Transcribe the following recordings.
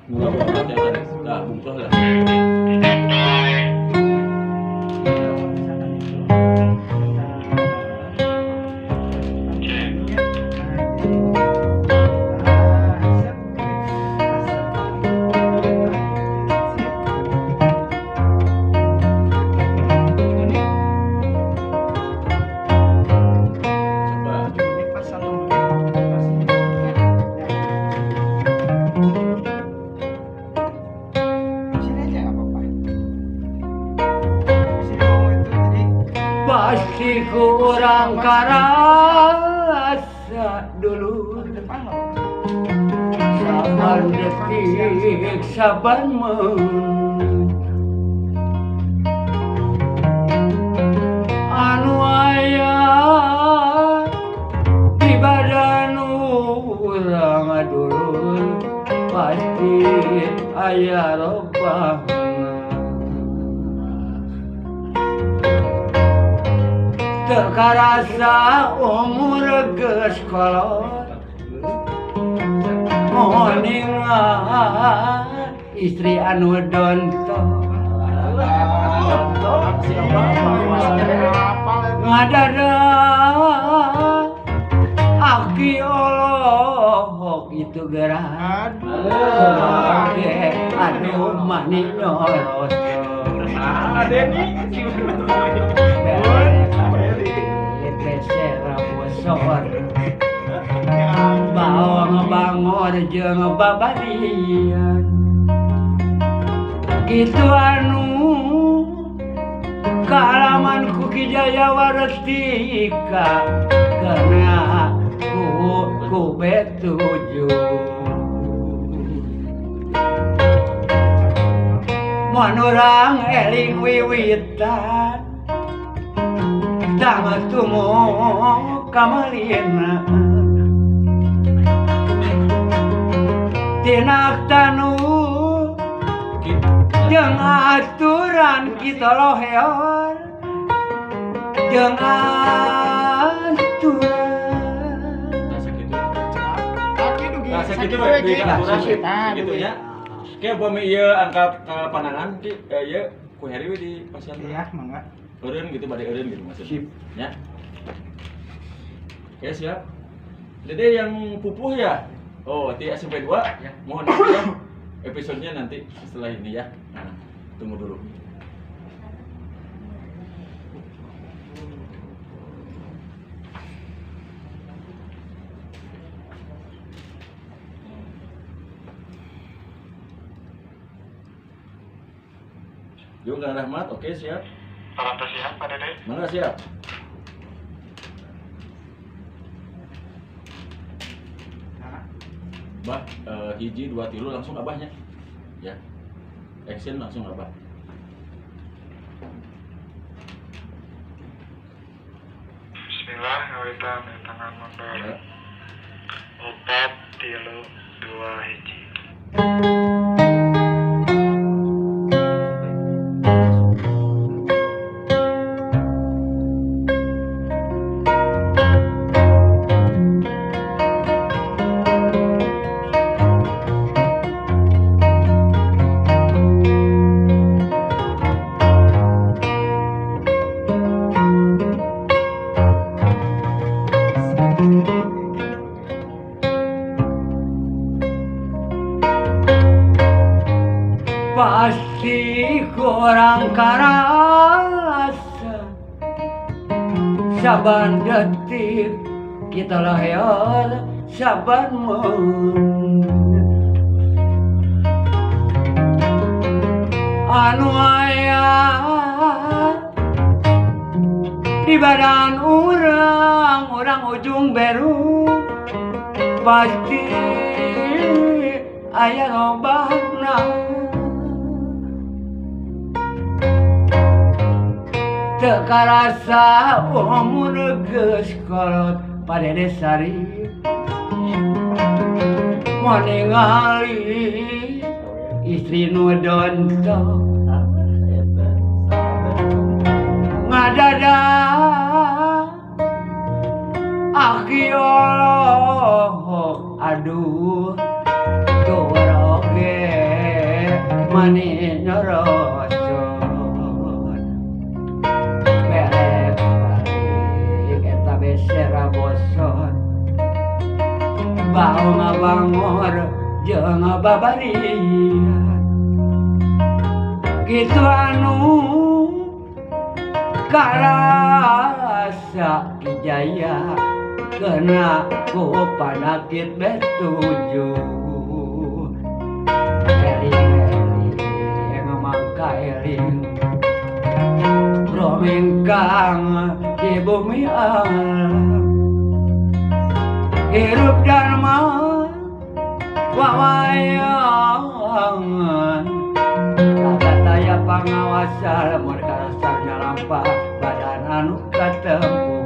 Mula banget yang tadi. Nah, bungkah lah. Pasti kurang karasa dulu, saban detik saban menit anu aya di badan urang dulur pasti aya robah. Teu karasa umur geus kolot, moningan istri anu donto ngadada aki olohok itu gerak aduh mani nyorot bawang bangor jeung babarian kitu anu kaalaman ku Ki Jaya Wartika kena ku B7 mun urang eling wiwitan tama tumo kamalina tinak tanu jeung aturan kita loheor jeung aturan nah sakitu gitu ya. Oke, upami ieu angkat panangan ki ieu ku Heri we di pasien. Iya, mangga. Eureun gitu bade eureun gitu maksudnya. Ya. Oke, siap. Dede yang pupuh ya? Oh, di SMP 2 ya. Mohon maaf ya. Episodenya nanti setelah ini ya. Nah, tunggu dulu. Yuk, Kang Rahmat, oke siap. Salam siap, Pak Dede. Mana siap? Bah, hiji, dua, tilu langsung abahnya. Ya. Action langsung abah. Bismillah, ngawitan tangan mundur. Ya. 4, 3, 2, 1. Pasti kurang karasa saban detik kita lahir saban menit anu aya di badan urang urang ujung beru pasti aya robahna. Teu karasa umur geus kolot Padede Sarip mau ningali istri nu dontok ngadada aki olohok aduh tuh oge. mani nyorosot berek balik eta besera bosot bau ngabangor jeung babarian kitu anu karasa Kijaya kena ku panakit betuju eling-eling mangka eling romengkang di bumi alam hirup dharma wawayangan kagataya pangawasa lamun karasarna lampah badan anu katempuhan.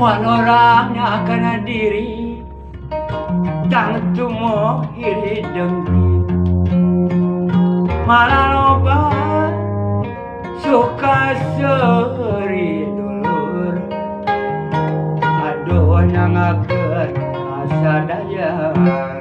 Muan orangnya kana diri tang tumo iri dengki malah loba suka seri dulur aduh nyangakeun kasadayana.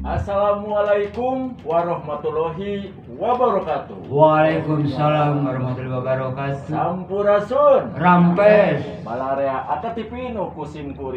Assalamualaikum warahmatullahi wabarakatuh. Waalaikumsalam warahmatullahi wabarakatuh. Sampurasun. Rampes. Balarea Aka TV nu kusim kuring.